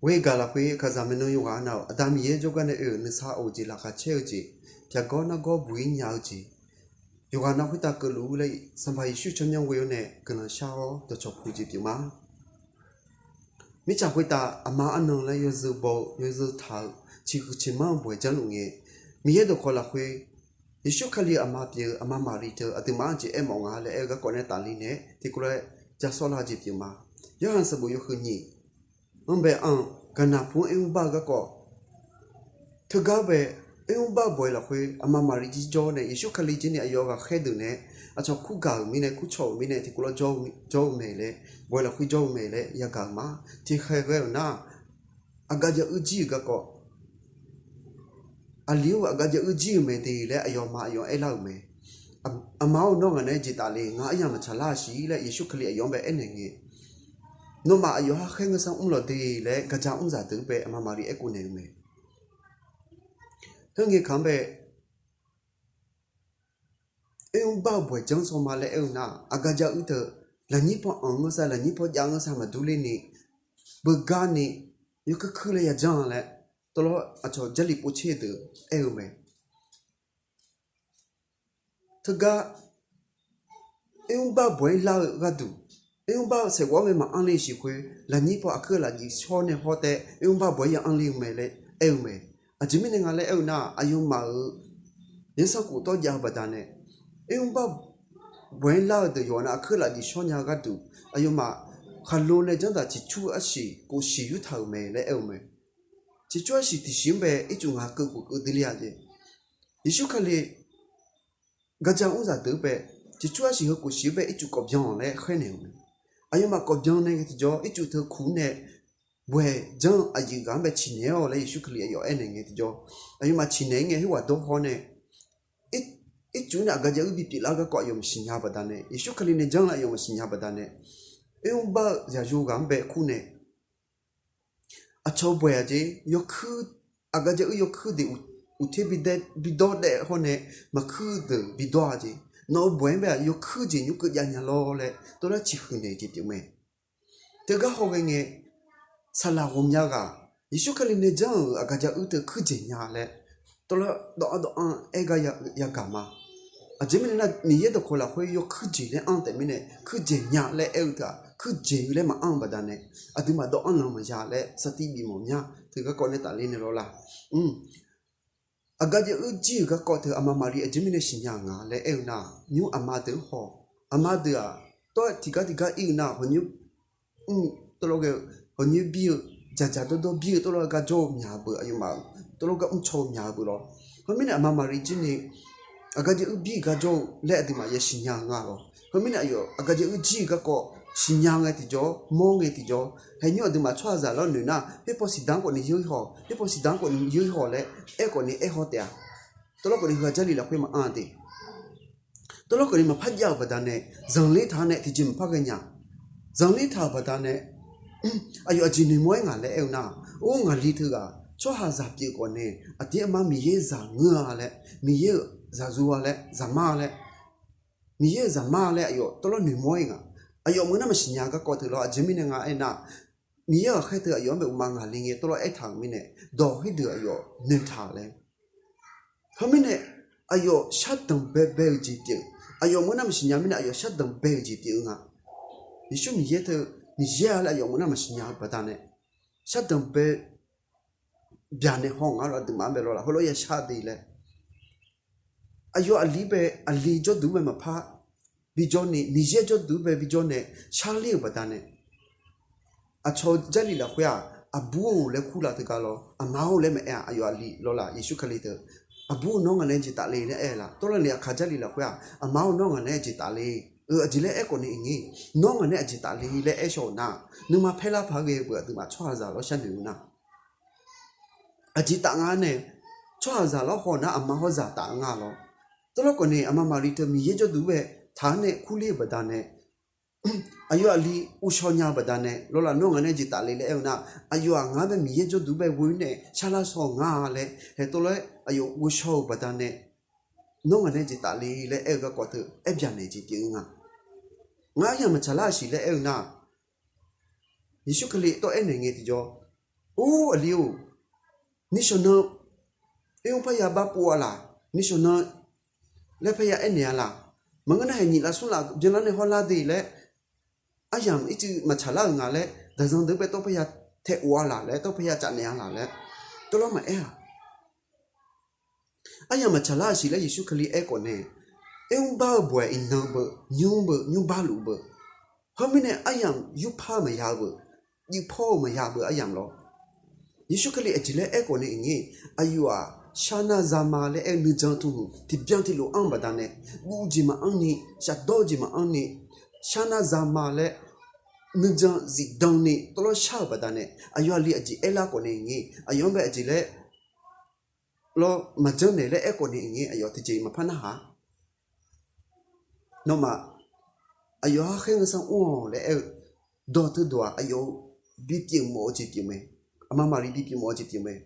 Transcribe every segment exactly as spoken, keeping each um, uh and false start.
Ghoer gaq lafkhoer kaqzaq maeqnan yawqghaq nav-euq Aqda Miqyaer jawrgar nae oe-euq nuisar of-eu jeq, laqkhaq caer-eu jeq, pyaq gawr nargawr buq-ir nya-eu jeq, yawqghaq nav khoertav keuvluf-ur laer, Sanqpaq Yeqsur tsawrmyanr ghoe-awr nae guiqlanq shar-awr dawqcawq puq jeq pyeuf ma. Mirtsaq khoertav aqma arnan laer yawzeu baw-eu yawzeu taq-eu ciqhuiq ciqmanr-eu bawaeq janrluf ngae, Miqyaer dawqkawq lafkhoer Yeqsur Kali-euq aqma pyeuf-eu aqma Maqri teu aqduimaf-anr jeq aermawf nga laer aer-eu garkawv nae tafler nae tiqkawv lof-aer ja sawrlar-eu jeq pyeuf ma. Yorhaq sanqbof yawhuiq nyiq-anr bae-anr gaqnaq pu-anr oermr bar-eu garkawv, teugar bae oermr bar-eu bawaeq lafkhoer aqma Maqri jir jawr nae Yeqsur Kali jir ni aqyawf ghaqkhaer deuq nae aqcawq kur gaq-euq mirnae kur cawq-euq mirnae tiqkawv lof-aer jawr-eu mae laer, bawaeq lafkhoer jawr-eu mae laer yagaq-euq ma. Tiqkhaeq ghae-euq nar, aqgaf jaq uir jir-euq garkawv, aqli-or aqgaf jaq uir jir-euq mae de laer aqyawfmaf aqyawf-anr aerlar-euq mae. Aqma-or, nawr ngaq naeq-aer jeq tafle, ngar aryamq maqtsaq lar-a siq laer Yeqsur Kali aqyawf-anr bae aernaeq ngae, nawmaf aqyawf-anr khaer ngeur sar mrlawq de laer gaqja mrzaq deuq bae aqma Maqri aerkhof naeq-eu mae. Khoerngae kaq-anr bae oermr bar-eu bawaeq janr sawma laer aer-eu nar, aqgaf jaq uir teu lafnyir paw anq ngeur sar lafnyir paw jav ngeur sar maqdur lerni, beugar ni yawkuir kuir laer yajanr-a laer tawvlawr aqcawq Jarlif povtser deuq aer-eu mae. Teugar oermr bar-eu bawaeq-anr lar-eu gharduq, oermr bar-eu saeqghawv-anr bae maqanr le siq khoer lafnyir paw aqkuir lafjif shawr nae hawr taef oermr bar-eu bawaeq-anr ya anr le-eu mae laer aer-eu mae. Aqjeq mirnae nga laer aer-eu nar, aqyawfmaf-euq yanrsanrkhof tawr jav-eu baqdanae, oermr bar bawaeq-anr lar-eu deuq yawqghaq nav aqkuir lafjif shawr nya-eu gharduq, aqyawfmaf khaqlo nae janrdaq ciqcur arsiq khofshiq yurtaq-euq mae laer aer-eu mae. Ciqcur arsiq tiqshiq-anr bae ircuf ngaq keuv khof keuv dui le-a jeq. Yeqsur Kali gaqja mrzaq deuq-anr bae ciqcur arsiq heu khofshiq-anr bae ircuf kawf byan laer khaernaeq-euq mae. Aqyawfmaf kawf byan nae ngae tiqjawr ircuf teu kuq-anr nae bawaeq janr-eu aqyuif ghaq-anr bae ciqnaeq-awq laer Yeqsur Kali aqyawf aernaeq ngae tiqjawr, aqyawfmaf ciqnaeq-ir ngae khoerghaq dawr hawr nae, ircuf nae aqgaf jaq uir bipyeuf lar-eu garkawv aqyawf maqsiq nya baqdanae, Yeqsur Kali nae janr laer aqyawf maqsiq nya baqdanae, oermr bar-eu zaqyo ghaq-anr bae kur nae, aqcawq bawaeq-aq jeq, yawkuir, aqgaf jaq uir yawkuir deuq uqter bidawr daef hawr nae, maqkuir deuq bidawr-a jeq, nawq-euq bawaeq-anr bae-aq yawkuir jeq nymr keuv jav nya lawr laer tawvlar ciqhuiq naeq jeq pyeuf mae. Teugar hawghae ngae, saqlaq ghawqmya ghaq Yeqsur Kali nae janr-euq aqgaf jaq uir teu kuir jeq nya laer tawvlar dawv-anr dawv-anr aer gar yagaq ma. Aqjeq mirnae nar, Miqyaer dawqkawq lafkhoer yawkuir jeq laer anr taef mirnae, kuir jeq nya laer aer-eu teu-aq, kuir jeq-eu laer maqanr-eu baqdanae, aqduimaf dawv-anr lanq maqya laer sartiv bif mawf mya. Teu garkawv nae tafler nae lawrla. Aqgaf jaq uir jir-euq garkawv teu aqma Maqri aqjeq mirnae siqnya-euq nga laer aer-eu nar, nymr aqma deuq-anr haw, aqma deuq-aq, tawr-aer tiqgar tiqgar ir-eu nar, hawq nymr mr tawvlawr ghae-eu, hawq nymr bir-eu, dzaqdzaq dawrdawr bir-eu tawvlawr-aer gar jawr-eu myaq-eu beuq, aqyawfmaf-euq tawvlawr gar mrcaw-eu myaq-eu beuq lawr. Heumirnae aqma Maqri jir ni aqgaf jaq uir bir-euq gar jawr-eu laer aqduimaf yasiq nya-eu nga lawr. Heumirnae aqyawf aqgaf jaq uir jir-euq garkawv siqnya ngae tiqjawr, mawr ngae tiqjawr, haeq nymr aqduimaf tsawrhaqzaq lawr noeq nar, khoerpaw siqdaq-anr khawf ni yeur-ir haw, khoerpaw siqdaq-anr khawf ni yeur-ir haw laer aer khawf ni aer haw taef-a. Tawvlawr khawf ni heu-aq Jarlif lafkhoer maqanr de. Tawvlawr khawf ni maqpar jav-euq baqdanae, zanqler taq-anr nae tiqjeq maqpar ghaenya. Zanqler taq-euq baqdanae, aqyawf aqjeq noeqmawr-aer ngaq laer aer-eu nar, or ngaqli teughaq tsawrhaqzaq pyeuf khawf nae, aqdir armar Miqyaer zaq ngeur-a laer, Miqyaer-euq zaqyo-a laer, zaqmar-a laer, Miqyaer-euq zaqmar-a laer aqyawf tawvlawr noeqmawr-aer ngaq. Aqyawf meuq nar maqsiq nya garkawv teu lawr. Aqjeq mirnae nga aernar, Miqyaer ghaqkhaer teu aqyawf-anr bae uqma ngaq le ngae tawvlawr aertaq-euq mirnae, dawq khoerdeuq aqyawf noeqtaq laer. Heumirnae aqyawf shardanq baebae-euq jeq pyeuf. Aqyawf meuq nar maqsiq nya mirnae aqyawf shardanq bae-euq jeq pyeuf-eu nga. Yeqsur Miqyaer teu Miqyaer-a laer aqyawf meuq nar maqsiq nya-eu baqdanae, shardanq bae byaqnaeq haw ngaq-anr lawr, aqduimaf-anr bae lawrla, heulof-aer yashar de laer. Aqyawf aqli bae, aqli jawrduq bae maqpar bijawr ni, Miqyaer jawrduq bae bijawr nae sharler-euq baqdanae, aqcawq Jarlif lafkhoer-aq, aqbur-or laer kurlaf teugar lawr, aqma-or laer maqaer-aq, aqyawf aqli lawrla, Yeqsur Kali teu. Aqbur-or, nawr ngaq naeq-aer jeq tafle laer aer-eu la? Tawvlawr ni aqkaq Jarlif lafkhoer-aq, aqma-or, nawr ngaq naeq-aer jeq tafle. Eu, aqjeq laer aer khawf ni iq nge, nawr ngaq naeq-aer aqjeq tafle laer aer shaw-euq nar, nuima paerlar paq-aer ghae-eu beuq aqduimaf tsawrhaqzaq lawr sharnoeq-eu nar, aqjeq taf nga nae, tsawrhaqzaq lawr haw nar aqma hawrzaq taf nga lawr. Tawvlawr khawf ni aqma Maqli teu Miqyaer jawrduq bae taq-anr nae kurler-eu baqdanae, aqyawf aqli ghovshaw nya-eu baqdanae lawrla, nawr ngaq naeq-aer jeq tafle laer aer-eu nar, aqyawf-aq ngaq-anr bae Miqyaer jawrduq bae ghoe-ir nae sharlar shaw-eu nga laer haeq tawvlawr-aer aqyawf ghovshaw-eu baqdanae, nawr ngaq naeq-aer jeq tafle laer aer-eu garkawv teu aer byaqnaeq jeq pyeuf-eu nga. Ngar aryamq maqtsaq lar-a siq laer aer-eu nar, Yeqsur Kali tawv aernaeq ngae tiqjawr, Or aqli-or, nishawq nan oermr parya barpov-a laq, nishawq nan laer parya aernaeq-a laq, maqngeur nar haeq nyiq laf smr laf byanlar nae hawrlar de laer, aryamq ircuf maqtsaqlar-euq nga laer, daqzan deuq bae tawr parya taev of-a laq laer, tawr parya caf naeq-a laq laer, tawrlawr maqaer-aq. Aryamq maqtsaqlar-euq siq laer Yeqsur Kali aerkhawf nae, oermr bar-eu bawq-aer iqnan beu, nymr beu, nymr bar luf beu. Heumirnae aryamq yurpar-eu maqya-eu beu, juifpawr-eu maqya beu aryamq lawr. Yeqsur Kali aqjeq laer aerkhawf nae iqngae, aqyawf-aq, sharnar zama laer aer-eu nuijan tmqhmq tiqbyan tiqlof anr-eu baqdanae, guv jeq maqanr ni, shafdawr jeq maqanr ni, sharnar zama laer nuijan zifdan ni tawrlawr shar-euq baqdanae, aqyawf aqli aqjeq aerlar khawf nae iqngae, aqyawf-anr bae aqjeq laer lawr maqjanr naeq laer aerkhawf nae iqngae, aqyawf tiqjeq maqpar narhaq-a. Nawmaf, aqyawf-anr khaer ngeur sar mr-awq laer aer-eu dawq teu dawq-aq, aqyawf-eu bipyeuf mawf-eu jeq pyeuf mae. Aqma Maqri bipyeuf mawf-eu jeq pyeuf mae.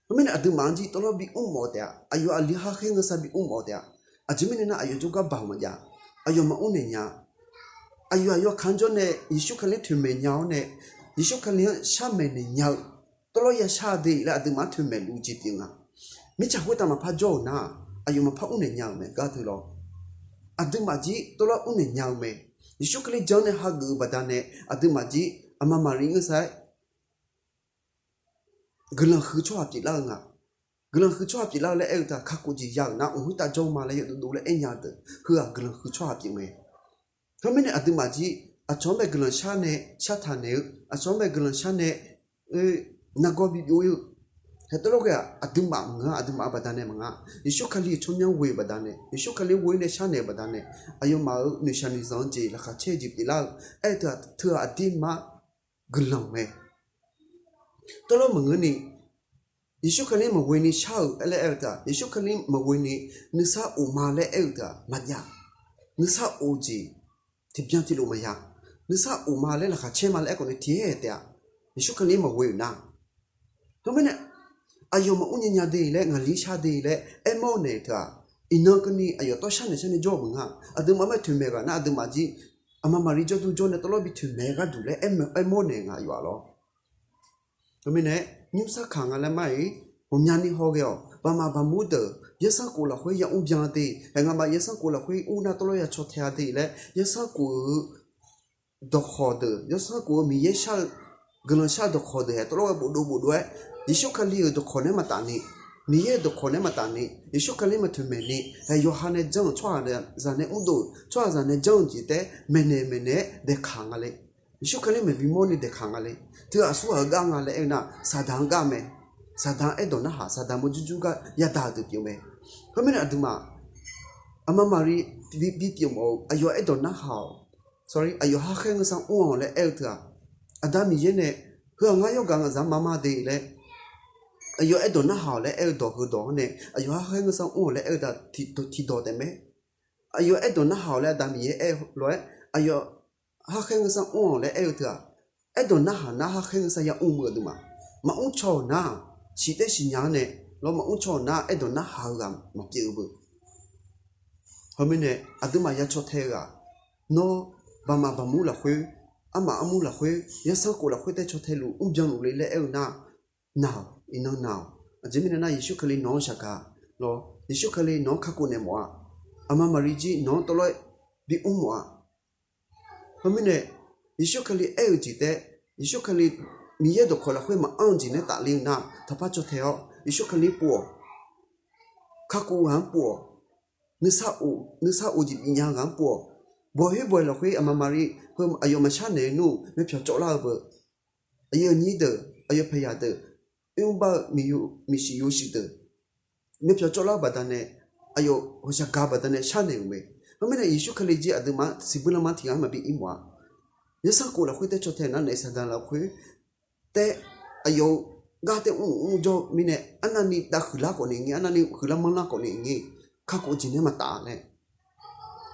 Khoermirnae aqduimaf-anr jir tawvlawr bimr mawf-eu taef-a. Aqyawf aqli har khaer ngeur sar bimr mawf-eu taef-a. Aqjeq mirnae nar, aqyawf jawrgar baoq maqjav. Aqyawf maqmr naeq nya-a. Aqyawf aqyawf kaq-anr jawr nae Yeqsur Kali-anr toeqmaeq nya-awr nae, Yeqsur Kali-anr sharmaeq naeq nya-eu tawvlawr ya shar-a de laer aqduimaf-anr toeqmaeq luf-eu jeq pyeuf nga. Mirtsaq khoertav maqpar jawr-euq nar, aqyawf maqpar mr naeq nya-euq mae gar teu lawr. Aqduimaf jir tawvlawr mr naeq nya-eu mae. Yeqsur Kali jan nae hageuf-eu baqdanae aqduimaf jir Aqma Maqri ngeur sar-aer guiqlanq huiq tsawrhaq pyeuflar-eu nga. Guiqlanq huiq tsawrhaq pyeuflar-eu laer aer-eu teu-aq, kakhof jeq ya-euq nar mq khoertav jawr ma laer yawdovdov laer aer nya-eu deuq heu-aq guiqlanq huiq tsawrhaq pyeuf mae. Khoermirnae aqduimaf jir aqcawq-anr bae guiqlanq shar nae shartaq naeq-eu, aqcawq-anr bae guiqlanq shar nae nargawr bibyov ir-eu, haeq tawvlawr ghae-aq aqduimaf maqngeur-a, aqduimaf-eu baqdanae maqngeur-a. Yeqsur Kali-euq tsawrmyanr ghoe-eu baqdanae, Yeqsur Kali ghoe-ir nae sharnaeq-eu baqdanae, aqyawfmaf-euq noeqshaq noeqzanq-eu jeq laqkhaq caer-eu jeq pyeuflar-eu. Aer-eu teu-aq, teu-aq aqdirmar guiqlanq mae. Tawvlawr maqngeur ni, Yeqsur Kali maqghoe ni shar-euq laer aer-eu teu-aq, Yeqsur Kali maqghoe ni nuisar of ma laer aer-eu teu-aq maqjav. Nuisar of-eu jeq tiqbyan tiqlof maqya. Nuisar of ma laer laqkhaq caer ma laer aerkhawf nae tiqhaer taef-a. Yeqsur Kali maqghoe-euq nar, khoermirnae aqyawf maqmr nya nya de laer ngaqli shar de laer aermawr naeq-eu teu-aq, iqnan keuvni aqyawf tawr sharnaeq sharnaeq jawr-eu maqngeur-a. Aqduimaf-anr bae toeqmaeq ghaq nar aqduimaf jir Aqma Maqri jawrduq jawr nae tawvlawr bi toeqmaeq gharduq laer aermawr naeq nga yawf-a lawr. Khoermirnae nymrsar kaq nga laer mar-iq ghawqmyani haw ghae-awq. Baqmaf baqmur deuq zanrsanrkhof lafkhoer ya mrbyan-a de, haeq ngamaf zanrsanrkhof lafkhoer mr nar tawvlawr ya caw tae-a de laer zanrsanrkhof-eu dawqkawq deuq, zanrsanrkhof-eu Miqyaer shar-eu guiqlanq shar-eu dawqkawq deuq haeq tawvlawr ghae bofdov bofdov-aer, Yeqsur Kali-euq dawqkawq nae maqtaf ni, Miqyaer-euq dawqkawq nae maqtaf ni, Yeqsur Kali maqtoeqmaeq ni, haeq yawqha nae janr-euq tsawrhaqzaq nae mrdov-euq tsawrhaqzaq nae janr-eu jeq taef-aer maeqnaeq maeqnaeq-aer daeqkaq nga le. Yeqsur Kali maqbi mawr ni daeqkaq nga le. Teu aqsur ghaq-eu gar nga laer aer-eu nar, Saqdaq-anr gar mae. Saqdaq-anr aerdawq narhaq, Saqdaq mawrjur jur gar yadaq-euq deuq pyeuf mae. Khoermirnae aqduimaf, Aqma Maqri bipyeuf mawf-eu aqyawf aerdawq narhaq-awq. Sorry, aqyawf har khaer ngeur sar mr-awq laer aer-eu teu-aq, Aqda Miqyaer nae heu-aq ngar yawrgaq ngaqzaq ma ma de laer aqyawf aerdawq narhaq-awq laer aer-eu dawq heudawq-anr nae aqyawf har khaer ngeur sar mr-awq laer aer-eu teu-aq tiqdawq taef mae. Aqyawf aerdawq narhaq-awq laer Aqda Miqyaer aer-eu lof-aer, aqyawf har khaer ngeur sar mr-awq laer aer-eu teu-aq, aerdawq narhaq nar har khaer ngeur sar ya mr-eu aqduimaf, maqmr caw-euq nar-aq, siqtaer siqnya-anr nae lawr maqmr caw-euq nar aerdawq narhaq-eu ghaq maqpyeuf-eu beu. Heumirnae aqduimaf ya caw tae-eu ghaq, nawr baqmaf baqmur lafkhoer, armaf armur lafkhoer, zanrsanrkhof lafkhoer tae caw tae luf mrbyan luf le laer aer-eu nar, naq-awq, iqnan naq-awq. Aqjeq mirnae nar Yeqsur Kali nawq-anr shaqgaq lawr, Yeqsur Kali nawq-anr kakhof naeq mawf-a. Aqma Maqri jir nawq-anr tawvlawr-aer bimr mawf-a. Heumirnae Yeqsur Kali aer-eu jeq taef-aer, Yeqsur Kali Miqyaer dawqkawq lafkhoer maqanr-eu jeq nae tafler-eu nar taqpar caw tae-awr Yeqsur Kali pov-awq. Kakhof ghaq-anr pov-awq. Nuisar of jeq bifnya ghaq-anr pov-awq. Bawq khoer bawq-aer lafkhoer Aqma Maqri heu aqyawf maqshar naeq-eu nmr-euq myavpyawq cawvlar-eu beu. Aqyuif aqnyir deuq, aqyawf paeqyaq deuq, oermr bar-eu miqsiq yosiq deuq, myavpyawq cawvlar-eu baqdanae aqyawf ghawqshaq gaq-eu baqdanae sharnaeq-euq mae. Heumirnae Yeqsur Kali jir aqduimaf-anr siqbuir lanma tiq ghaq-anr maqbi ir mawf-a. Zanrsanrkhof lafkhoer tae caw tae nar naef Saqdaq lafkhoer taef-aer aqyawf-eu gar tae mr mr jawr-eu mirnae arnavni dav huiqlar khawf nae ngae, arnavni huiqlar manrlar khawf nae ngae, kakhof jeq nae maqtaf laer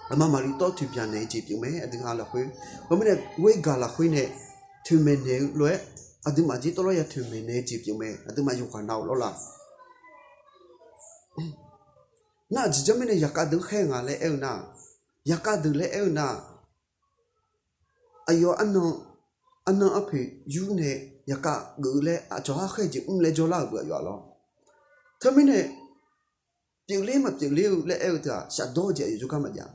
Aqma Maqri tawv toeqbya naeq-eu jeq pyeuf mae. Aqdui ha lafkhoer, heumirnae ghoer gaq lafkhoer nae toeqmaeq naeq-eu lof-aer, aqduimaf jir tawvlawr ya toeqmaeq naeq-eu jeq pyeuf mae. Aqduimaf yawqghaq nav-awq lawrla. Nar aqjeq janr mirnae yaqkhav deuq khaer nga laer aer-eu nar, yaqkhav deuq laer aer-eu nar, aqyawf arnan arnan arpoeq yur nae yaqkav geuf-eu laer aqcawq har khaer jeq mr laer jawrlar-euq beu aqyawf-a lawr. Teumirnae pyeufler maqpyeufler-eu laer aer-eu teu-aq, shafdawr-eu jeq aqyawf jawrgar maqjav.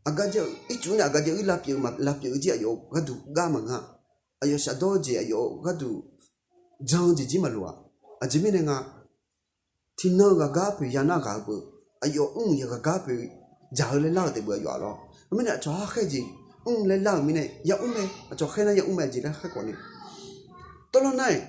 Aqgaf jav-eu ircuf nae aqgaf jav-eu lavpyeuf-eu maq lavpyeuf-eu jir aqyawf gharduq gar maqngeur-a. Aqyawf shafdawr-eu jeq aqyawf gharduq jan-eu jeq jir maqloq-aq. Aqjeq mirnae nga tiqnan-eu ghaqgar poeq ya nar ghaq-eu beu, aqyawf mr-euq ya ghaqgar poeq dzaq-eu laer lar-euq taef beu aqyawf-a lawr. Heumirnae aqcawq har khaer jeq mr laer lar-euq mirnae yamr mae, aqcawq khaer nar yamr mae aqjeq laer khaer khawf ni. Tawvlawr nar-aq,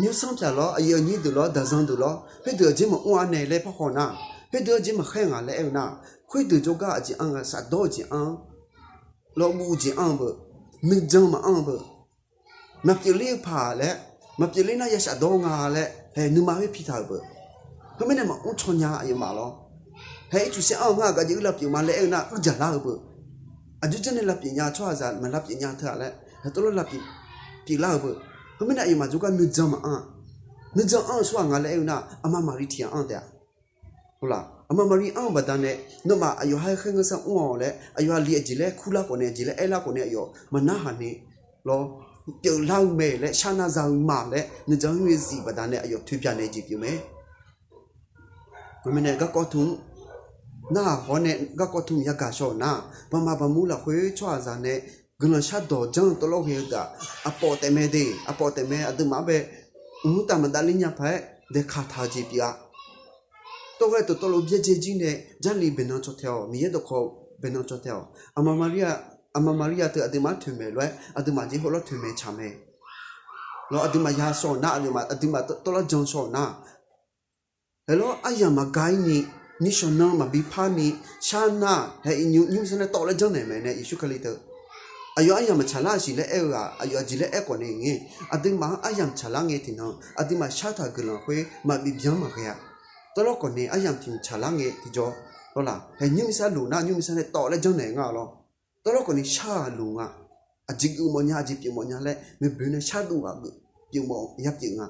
nymrsanr pyaq lawr, aqyuif aqnyir deuq lawr, daqzan deuq lawr, khoerdeuq aqjeq maqmr-a nae laer parhaw nar, khoerdeuq aqjeq maqkhaer nga laer aer-eu nar, khoerdeuq jawrgar aqjeq anr nga, shafdawr-eu jeq anr, lawrguv jeq anr-eu beu, nuijan maqanr-eu beu, maqpyeufler-eu paq laer, maqpyeufler nar ya shafdawr nga laer hae nuima khoer pitaq-euq beu. Khoermirnae maqmr caw nya aqyawfmaf lawr. Hae ircuf saer anr-eu ngar aqgaf jav-eu lavpyeuf ma laer aer-eu nar uidzaq lar-eu beu. Aqjox janr nae lavpyeuf nya tsawrhaqzaq maqlavpyeuf nya teu-aq laer hae tawvlawr lavpyeuf pyeuflar-eu beu. Khoermirnae aqyawfmaf jawrgar nuijan maqanr-a. Nuijan anr-eu tsawrhaq nga laer aer-eu nar aqma Maqri tiq ghaq anr taef-a. Aqma Maqri anr-eu baqdanae nawmaf aqyawf har khaer ngeur sar mr-awq laer aqyawf aqli aqjeq laer kurlar khawf nae aqjeq laer aerlar khawf nae aqyawf maqnarhaq ni lawr, pyeuflar-eu mae laer sharnar za-eu ma laer nuijan khoer zif baqdanae aqyawf toeqbya naeq jeq pyeuf mae. Khoermirnae garkawv tmq narhaq hawr nae garkawv tmq yagaq shaw-euq nar, baqmaf baqmur lafkhoer tsawrhaqzaq nae guiqlanq shardawq janr-eu tawvlawr ghae-eu deuq-aq, aqpawf taefmae de, aqpawf taefmae aqduimaf-anr bae mqtav maqdavler nya paq-aer daeqkaq taq-eu jeq pyeuf-a. Tawv ghae dawqtawvluf byaerdzae jir nae Jarlif baeqnan caw tae-awq, Miqyaer dawqkawq baeqnan caw tae-awq. Aqma Maqri-aq, aqma Maqri-aq teu aqduimaf-anr toeqmaeq lof-aer aqduimaf jeq hawrlawr toeqmaeq tsaq mae. Lawr aqduimaf ya shaw-euq nar, aqduimaf tawvlawr jan shaw-euq nar, hae lawr aryamq maqga-ir ni, nishawq nan maqbi par ni, sharnar hae iqnymr nymrsanr nae tawv laer janrnaeq mae nae Yeqsur Kali teu. Aqyawf aryamq maqtsaqlar-euq siq laer aer-eu-aq, aqyawf aqjeq laer aer khawf nae ngae, aqduimaf-anr aryamq tsaqlar ngae tiqnan aqduimaf shartaq guiqlanq khoer maqbif byan maqghae-a. Tawvlawr khawf nae aryamq tiq mq tsaqlar ngae tiqjawr lawr laf. Hae nymrsanr loq nar nymrsanr nae tawv laer janrnaeq nga lawr. Tawvlawr khawf ni shar-aq loq nga. Aqjeq geufmawf nya, aqjeq pyeufmawf nya laer maeqboeq nae shardov ghaq geuf pyeufmawf yapyeuf nga.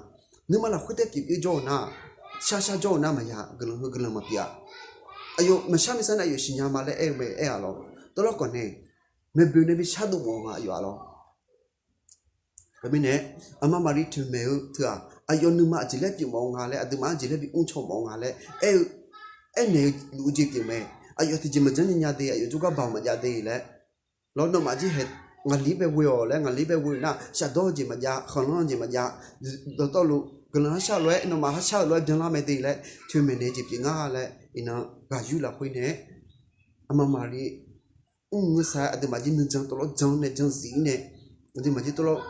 Nuima lafkhoer taef pyeufpyeuf jawr-eu nar, sharshar jawr-eu nar maqya guiqlanq heu guiqlanq maqpyeuf-a. Aqyawf maqshar miqsar nae aqyawf siqnya ma laer aer-eu mae aer-a lawr. Tawvlawr khawf nae maeqboeq nae bi shardov mawf nga aqyawf-a lawr. Khoermirnae aqma Maqri toeqmaeq-eu teu-aq, aqyawf nuima aqjeq laer pyeufmawf nga laer, aqduimaf-anr jeq laer bi mrcaw mawf nga laer aer-eu, aernaeq-eu luf-eu jeq pyeuf mae. Aqyawf tiqjeq maqjanr nya de, aqyawf jawrgar baoq maqjav de laer. Lawr nawmaf jir hae ngaqli bae ghoe-awq laer, ngaqli bae ghoe nar shafdawr-eu jeq maqjav, khanqlanr-eu jeq maqjav, dawqtawvluf guiqlanq harshar lof-aer nawmaf harshar-eu lof-aer byanlar mae de laer toeqmaeq naeq jeq pyeuf nga laer iqnan ghaq yur lafkhoer nae aqma Maqri mr ngeur sar-aer aqduimaf jir nuijan tawvlawr jan nae jan zif-ir nae aqduimaf jir tawvlawr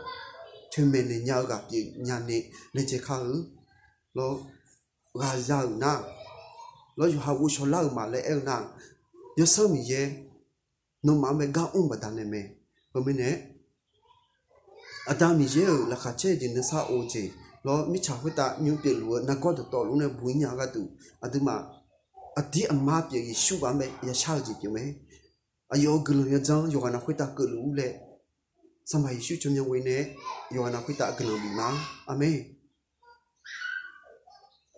toeqmaeq naeq nya-eu ghaq pyeuf nya nae laejae kar-eu. Lawr ghaqza-euq nar, lawr yawqha ghovshaw lar-euq ma laer aer-eu nar, Yawsanr Miqyaer nawmaf-anr bae gar mr baqdanae mae. Khoermirnae Aqda Miqyaer-euq laqkhaq caer-eu jeq nuisar of-eu jeq, lawr mirtsaq khoertav nymr pyeufluf-eu nargawr dawqtawvluf nae buq-ir nya-eu gharduq, aqduimaf aqdir aqma pyeuf Yeqsur ghaq-anr bae yashar-eu jeq pyeuf mae. Aqyawf-euq guiqlanq yawdzanr yawqghaq navluf khoertav keuvluf-ur laer, Sanqpaq Yeqsur tsawrmyanr ghoe nae yawqghaq navluf khoertav guiqlanq bif ma. Aqmeq.